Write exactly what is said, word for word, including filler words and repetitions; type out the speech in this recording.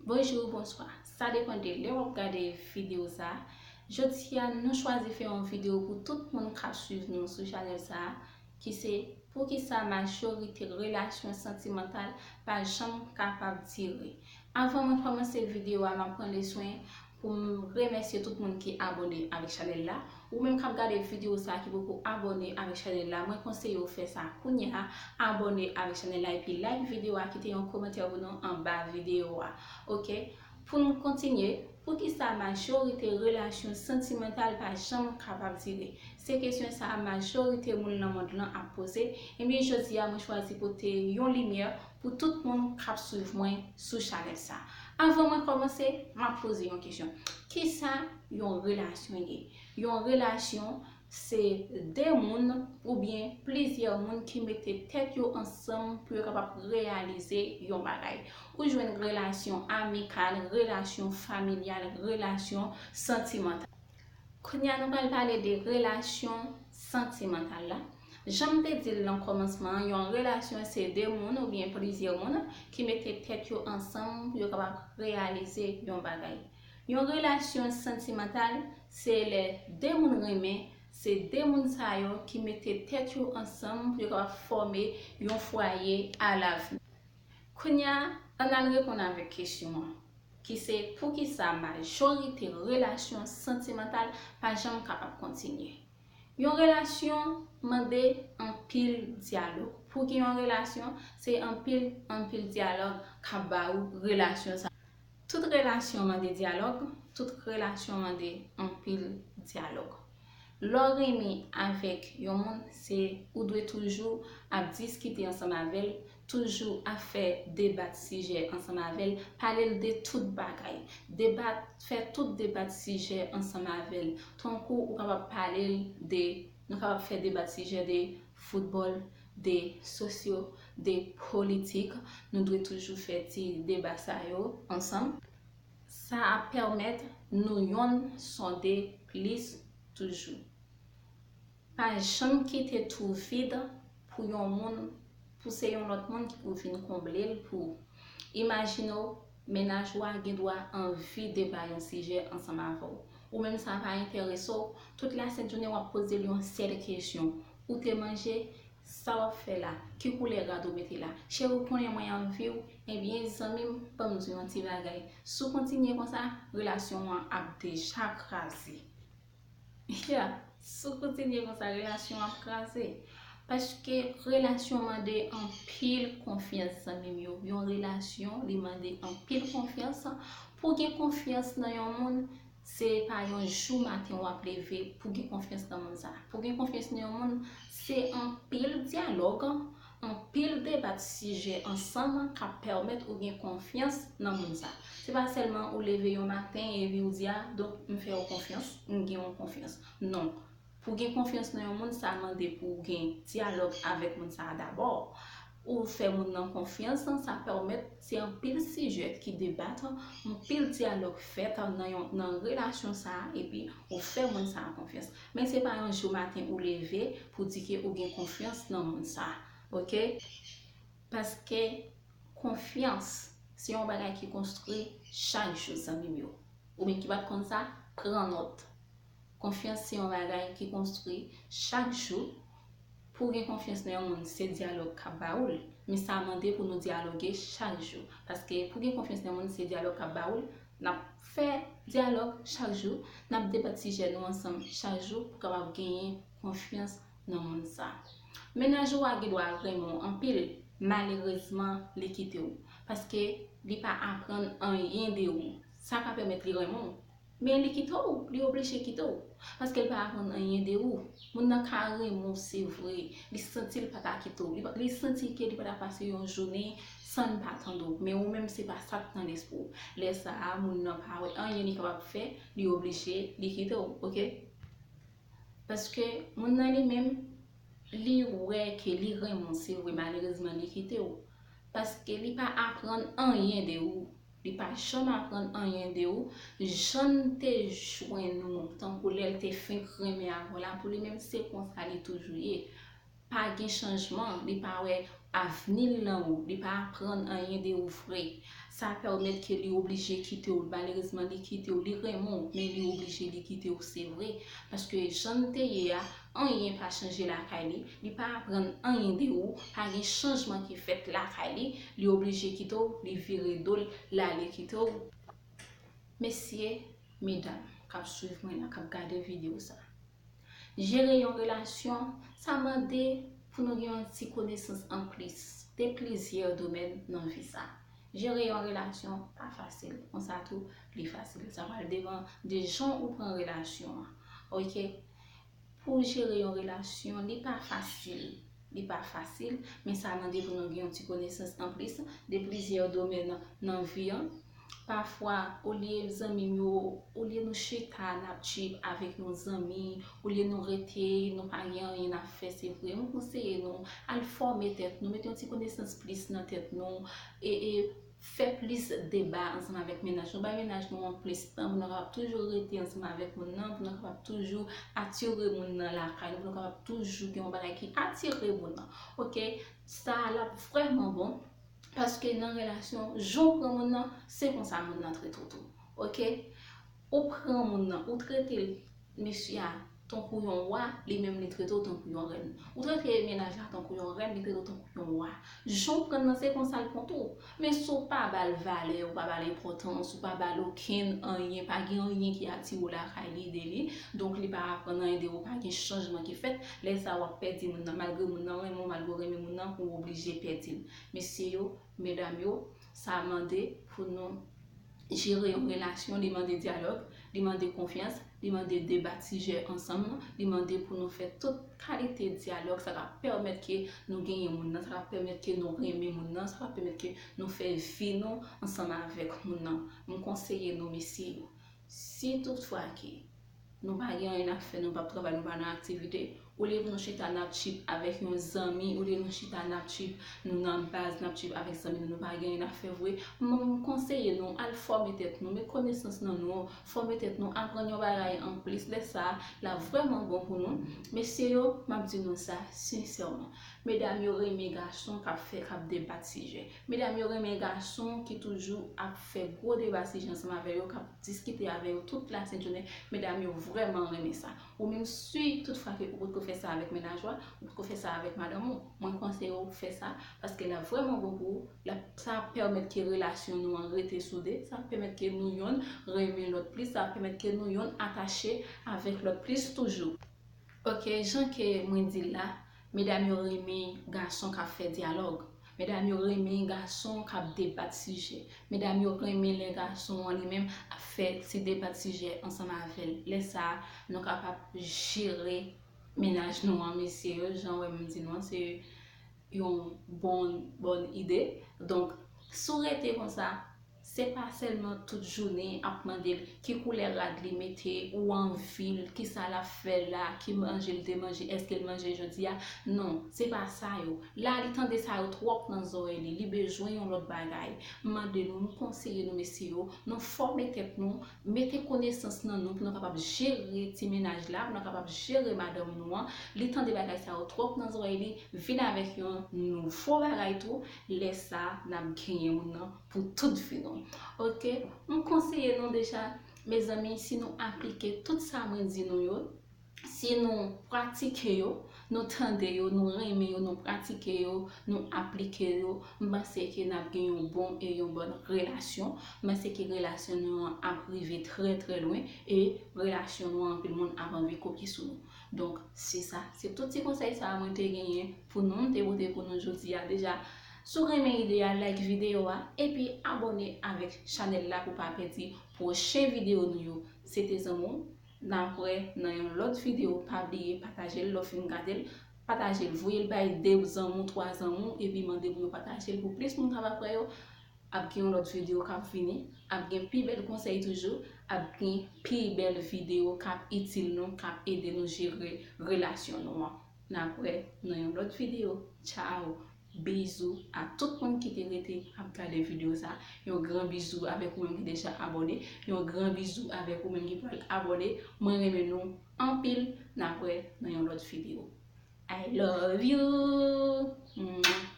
Bonjou, bonswa. Sa depann de lè w ap gade videyo sa. Jodi a, nou chwazi fè yon videyo pou tout moun k ap swiv nou sou chanèl sa, ki se poukisa majorite relasyon santimantal pa janm kapab dire. Anvan mwen kòmanse videyo a, m ap pran le swen pou m remèsye tout moun ki abòne avèk chanèl la. Ou menm k ap gade videyo sa ki poko abòne avèk chanèl la, mwen konseye w fè sa kounye a, abòne avèk chanèl la epi like videyo a, kite yon kòmantè pou nou anba videyo a. Oke? Pou nou kontinye, poukisa majorite relasyon santimantal pa janm kapab dire? Se kesyon sa a majorite moun nan mond lan ap poze. Ebyen, jodi a, mwen chwazi pote yon limyè pou tout moun k ap swiv mwen sou chanèl sa. Anvan mwen kòmanse, m ap poze yon kesyon. Kisa yon relasyon ye? Yon relasyon se de moun oubyen plizyè moun ki mete tèt yo ansanm pou yo kapab reyalize yon bagay. Ou jwenn relasyon amikal, relasyon familyal, relasyon santimantal. Kounye a, nou pral pale de relasyon santimantal la. Jan m te di l nan kòmansman an, yon relasyon se de moun oubyen plizyè moun ki mete tèt yo ansanm pou yo kapab reyalize yon bagay. Yon relasyon santimantal se lè de moun renmen, se de moun sa yo ki mete tèt yo ansanm pou yo kapab fòme yon fwaye alavni. Kounye a, ann al reponn avèk kesyon an, ki se poukisa majorite relasyon santimantal pa janm kapab kontinye. Yon relasyon mande anpil dyalòg. Pou gen yon relasyon, se anpil, anpil dyalòg k ap ba ou relasyon sa. Tout relasyon mande dyalòg, tout relasyon mande anpil dyalòg. Lè w renmen avèk yon moun, se ou dwe toujou ap diskite ansanm avè l, toujou ap fè debat sijè ansanm avè l, pale l de tout bagay. Debat, fè tout debat sijè ansanm avè l. Tankou ou kapab pale l de, nou kapab fè debat sijè de foutbòl, de sosyo, de politik. Nou dwe toujou fè ti deba sa yo ansanm. Sa ap pèmèt nou yonn sonde plis toujou. Pa janm kite twou vid pou yon moun, pou se yon lòt moun ki pou vin konble l pou ou. Imajine w, mennaj ou a gen dwa anvi deba yon sijè ansanm avè w. Ou menm sa pa enterese w, tout lasent jounen w ap poze l yon sèl kesyon. Ou te manje? Sa w ap fè la? Ki koulè rad ou mete la? Cheri, ou konnen mwen anvi w. Ebyen, zanmi m, ban m di w yon ti bagay. Si w kontinye konsa, relasyon an ap deja kraze. Yeah, si w kontinye konsa, relasyon an ap kraze. Paske relasyon mande anpil konfyans, zanmi m yo. Yon relasyon, li mande anpil konfyans. Pou w gen konfyans nan yon moun, se pa yon jou maten w ap leve pou gen konfyans nan moun sa. Pou gen konfyans nan yon moun, se anpil dyalòg, anpil debat sijè ansanm k ap pèmèt ou gen konfyans nan moun sa. Se pa sèlman ou leve yon maten epi ou di, "A, donk, m fè w konfyans, m gen w konfyans." Non. Pou gen konfyans nan yon moun, sa mande pou w gen dyalòg avèk moun sa a dabò. Ou fè moun nan konfyans, sa pèmèt se anpil sijè ki debat, anpil dyalòg fèt nan yon, nan relasyon sa a, epi ou fè moun sa a konfyans. Men se pa yon jou maten ou leve pou di ke ou gen konfyans nan moun sa a, oke? Paske konfyans, se yon bagay ki konstwi chak jou, zanmi m yo. Ou menm ki pa t konn sa, pran nòt. Konfyans se yon bagay ki konstwi chak jou. Pou w gen konfyans nan yon moun, se dyalòg k ap ba ou l. Men sa mande pou nou dyaloge chak jou. Paske pou gen konfyans nan yon moun, se dyalòg k ap ba ou l. N ap fè dyalòg chak jou. N ap debat sijè nou ansanm chak jou pou kapab genyen konfyans nan moun sa. Mennaj ou a gen dwa renmen w anpil, malerezman, li kite w. Paske li pa aprann anyen de ou. Sa ka pèmèt li renmen w. Men li kite w, li oblije kite w. Paske li pa aprann anyen de ou. Moun nan ka renmen w, se vre. Li santi li pa ta kite w. Li, li santi ke li pa ta pase yon jounen san li pa tande w. Men ou menm, se pa sa k nan lespri w. Lè sa a, moun nan pa wè anyen li kapab fè, li oblije, li kite w, oke? Paske moun nan li menm, li wè ke li renmen w, se vre, malerezman, li kite w. Paske li pa aprann anyen de ou. Li pa janm aprann anyen de ou. Jan l te jwenn ou, tankou lè l te fenk renmen avè w la, pou li menm, se konsa li toujou ye. Pa gen chanjman, li pa wè avni l nan ou, li pa aprann anyen de ou vre. Sa pèmèt ke li oblije kite w. Malerezman, li kite w. Li renmen w, men li oblije li kite w, se vre. Paske jan l te ye a, anyen pa chanje lakay li. Li pa aprann anyen de ou. Pa gen chanjman ki fèt lakay li. Li oblije kite w, li vire do l, l ale kite w. Mesye, medam k ap swiv mwen la, k ap gade videyo sa. Jere yon relasyon, sa mande pou nou gen yon ti konesans anplis de plizyè domèn nan vi sa. Jere yon relasyon pa fasil. Konsa tou, li fasil. Sa pral depann de jan ou pran relasyon an. Oke? Pou jere yon relasyon, li pa fasil. Li pa fasil, men sa mande pou nou gen yon ti konesans anplis de plizyè domèn nan vi an. Pafwa, olye zanmi m yo, olye nou chita n ap trip avèk yon zanmi, olye nou rete, nou pa gen anyen n ap fè, se vre, m konseye nou al fòme tèt nou, mete yon ti konesans plis nan tèt nou, e, e fè plis deba ansanm avèk mennaj nou. Bay mennaj nou an plis tan pou nou kapab toujou rete ansanm avèk moun nan, pou nou kapab toujou atire moun nan lakay nou, pou nou kapab toujou gen yon bagay ki atire moun nan. Oke? Sa a l ap vrèman bon. Paske nan relasyon, jan w pran moun nan, se konsa moun nan trete w tou. Oke? Ou pran moun nan, ou trete l, mesye a, tankou yon wa, li menm li trete w tankou yon rèn. Ou trete mennaj la tankou yon rèn, li trete w tankou yon wa. Jan w pran nan, se konsa l pran tou. Men si w pa ba l valè, ou pa ba l enpòtans, ou pa ba l okenn anyen, pa gen anyen ki atire w lakay li de li, donk li pa aprann anyen de ou, pa gen chanjman ki fèt, lè sa a w ap pèdi moun nan, malgre moun nan renmen w, malgre w renmen moun nan, ou oblije pèdi l. Mesye yo, medam yo, sa mande pou nou jere yon relasyon, li mande dyalòg, li mande konfyans, li mande debat sijè ansanm, li mande pou nou fè tout kalite dyalòg, sa ka pèmèt ke nou genyen moun nan, sa ka pèmèt ke nou renmen moun nan, sa ka pèmèt ke nou fè vi nou ansanm avèk moun nan. M konseye nou, mesye yo, si toutfwa ke nou pa gen anyen n ap fè, nou p ap travay, nou pa nan aktivite, olye pou nou chita n ap trip avèk yon zanmi, olye nou chita n ap trip, nou nan baz, n ap trip avèk zanmi nou, nou pa gen anyen n ap fè vre, m, m konseye nou al fòme tèt nou, met konesans nan nou, fòme tèt nou, aprann yon bagay anplis. Lè sa a, l ap vrèman bon pou nou. Mesye yo, m ap di nou sa sensèman. Medam yo renmen gason k ap fè, k ap debat sijè. Medam yo renmen gason ki toujou ap fè gwo deba sijè ansanm avè yo, k ap diskite avè yo tout lasent jounen. Medam yo vrèman renmen sa. Ou menm, si toutfwa ke ou potko fè sa avèk mennaj ou a, ou potko fè sa avèk madanm ou, mwen konseye w fè sa, paske l ap vrèman bon pou ou. L ap, sa ap pèmèt ke relasyon nou an rete soude, sa ap pèmèt ke nou yonn renmen lòt plis, sa ap pèmèt ke nou yonn atache avèk lòt plis toujou. Oke, jan ke mwen di l la, medam yo renmen gason k ap fè dyalòg. Medam yo renmen gason k ap debat sijè. Medam yo renmen lè gason an li menm ap fè ti debat sijè ansanm avè l. Lè sa a, nou kapab jere mennaj nou an, mesye yo, jan w wè m di nou an, se yon bon, bòn ide. Donk, si w rete konsa, se pa sèlman tout jounen ap mande l ki koulè rad li mete, ou anvi l, kisa l ap fè la, ki manje l te manje, èske l manje jodi a. Non, se pa sa yo. La, li tande sa yo twòp nan zòrèy li, li bezwen yon lòt bagay. M mande nou, m konseye nou, mesye yo, nou fòme tèt nou, mete konesans nan nou pou nou kapab jere ti mennaj la, pou nou kapab jere madanm nou an. Li tande bagay sa yo twòp nan zòrèy li, vin avèk yon nouvo bagay tou. Lè sa a, n ap genyen moun nan pou tout vi nou. Oke? M konseye nou deja, mezanmi, si nou aplike tout sa mwen di nou yo, si nou pratike yo, nou tande yo, nou renmen yo, nou pratike yo, nou aplike yo, m panse ke n ap gen yon bon e yon bòn relasyon. M panse ke relasyon nou an ap rive trè, trè lwen e relasyon nou an, anpil moun ap anvi kopye sou nou. Donk, se sa. Se tout ti konsèy sa a mwen te genyen pou nou, m te pote pou nou jodi a. Deja, si w renmen ide a, like videyo a, epi abòne avèk chanèl la pou w pa pèdi pwochen videyo nou yo. Se te zanmi w, n ap wè nan yon lòt videyo. Pa bliye pataje l lè w fin gade l. Pataje l, voye l bay de zanmi w, twa zanmi w, epi mande pou yo pataje l pou plis moun kapab wè yo. Ap gen yon lòt videyo k ap vini, ap gen pi bèl konsèy toujou, ap gen pi bèl videyo k ap itil nou, k ap ede nou jere relasyon nou an. N ap wè nan yon lòt videyo. Tchao! Bizou a tout moun ki te rete ap gade videyo sa. Yon gran bizou avèk ou menm ki deja abòne. Yon gran bizou avèk ou menm ki pral abòne. Mwen renmen nou anpil. N ap wè nan yon lòt videyo. I love you! Mwah.